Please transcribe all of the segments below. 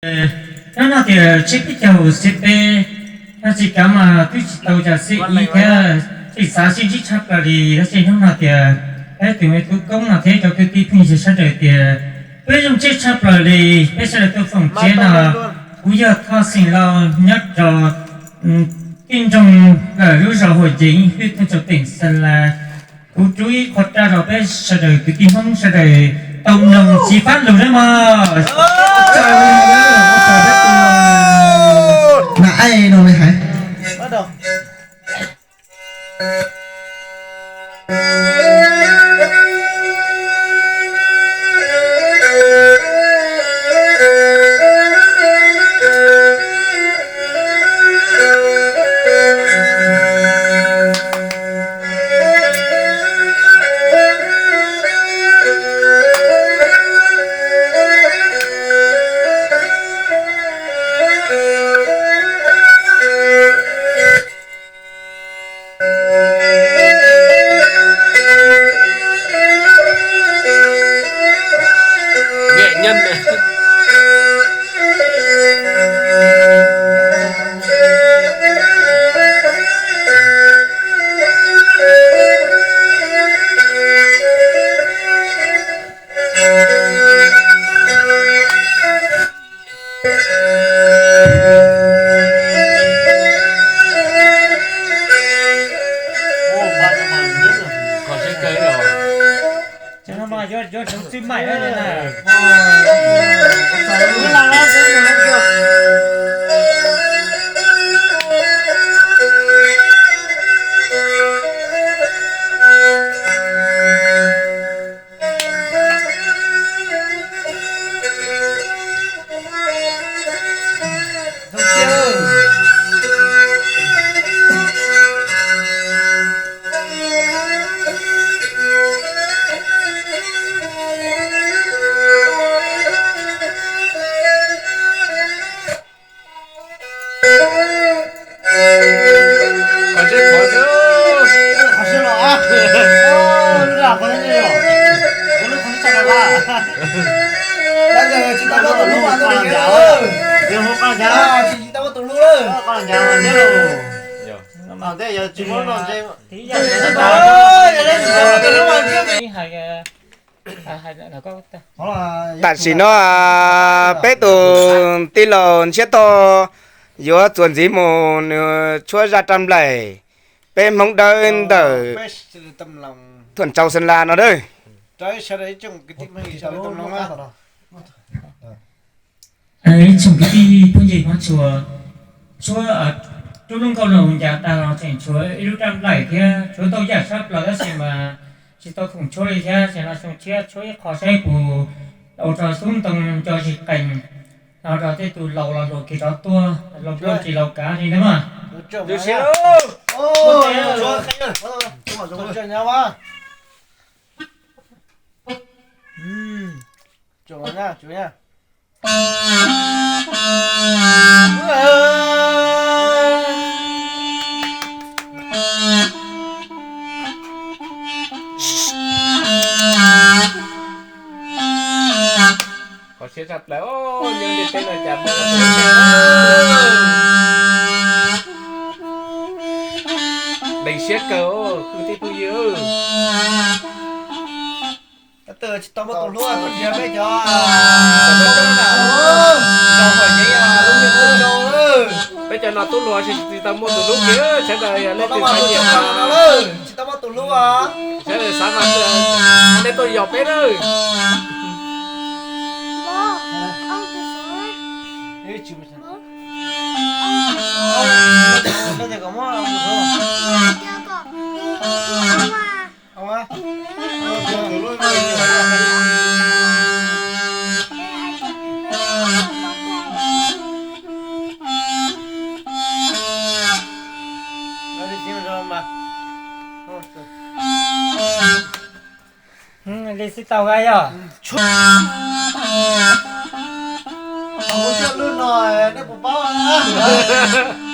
Hnub no tias tsib peb caug xib peb, no tsis kav mas twb tsis tau cas xib ib thiab, tseem xav sib ntsib tshaj plaws li. Tab sis hnub no tias peb tus me tub Koob no thiab cov kwv tij phooj ywg sawv daws tias peb zoo siab tshaj plaws li. Peb sawv daws tuaj foom tsiab no, kuv yog Thoj Xeem Lauj nyob rau tij nroog lawm lub zos Huam Yeev, hwj Thaj Tsau, teem Xeeb Las. Kuv rub ib qho raj rau peb sawv daws kwv tij Hmoob sawv daws tau mloog tsis fab lug nawb mog. Tam sim no peb tus tij laug Ntshiab Tog yuav txuas ntxiv mus nws tshuab zaj raj nplaim peb Hmoob Dawb ntawm Thuam Tsau Xeeb Las no dawb. Ib tsoom kwv tij phooj ywg, tshuab rub lub nkauj los ncas tag los tseem tshuav ib lub raj nplaim thiab tshuav ntau yam tshaj plaws tab sis mas tsis tau khoom tshuab li thiab. Ces no xyoo tshiab tshuab ib qho saib puas ua rau xub ntoo nco tsis qees, ua rau tej tus laus los hluas kiag rov tuaj, laus nplooj tsis laus kav li ntawd mas. Qhov siab tshaj plaws, nyob ntiaj teb no cas muaj, deev siab kawg kwv tij phooj ywg. Tsis tau muaj tus hlub tuaj nrhiav peb cov, peb cov no tub hluas tsis tau muaj tus hlub kiag, sawv daws yog leej twg xav nyiam, tsis tau muaj tus hlub, sawv daws xav mas nej tuaj yos peb nawb. Li sib tau yog.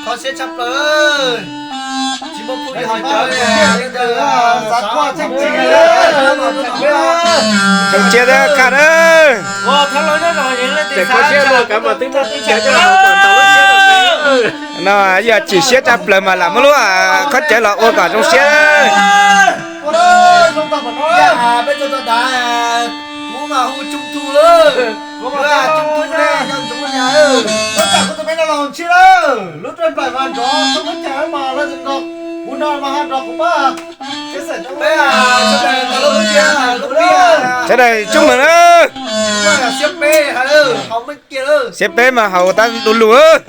Qhov siab tshaj plaws. Xyoo tshiab thiab Khaj na. Tseem kho siab luag kav mas twb muab tub cawv coj los ua kom tau lub siab. No yog chim siab tshaj plaws mas lam muab lub khob cawv los ua kom zoo siab. Sawv daws coob meej na. Siab peb mas haus tab du lug.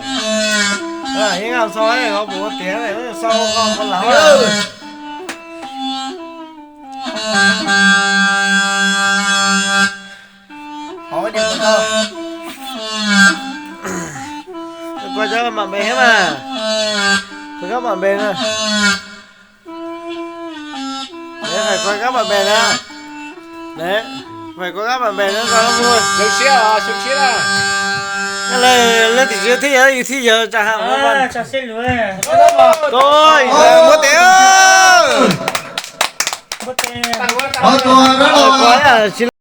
Koj cov mam npe thiab mas, koj cov mam npe na. Koj cov mam npe na, koj cov mam npe na. Zoo siab, zoo siab. Leej twg thib yog, thib yog tsa ha. Muab tes.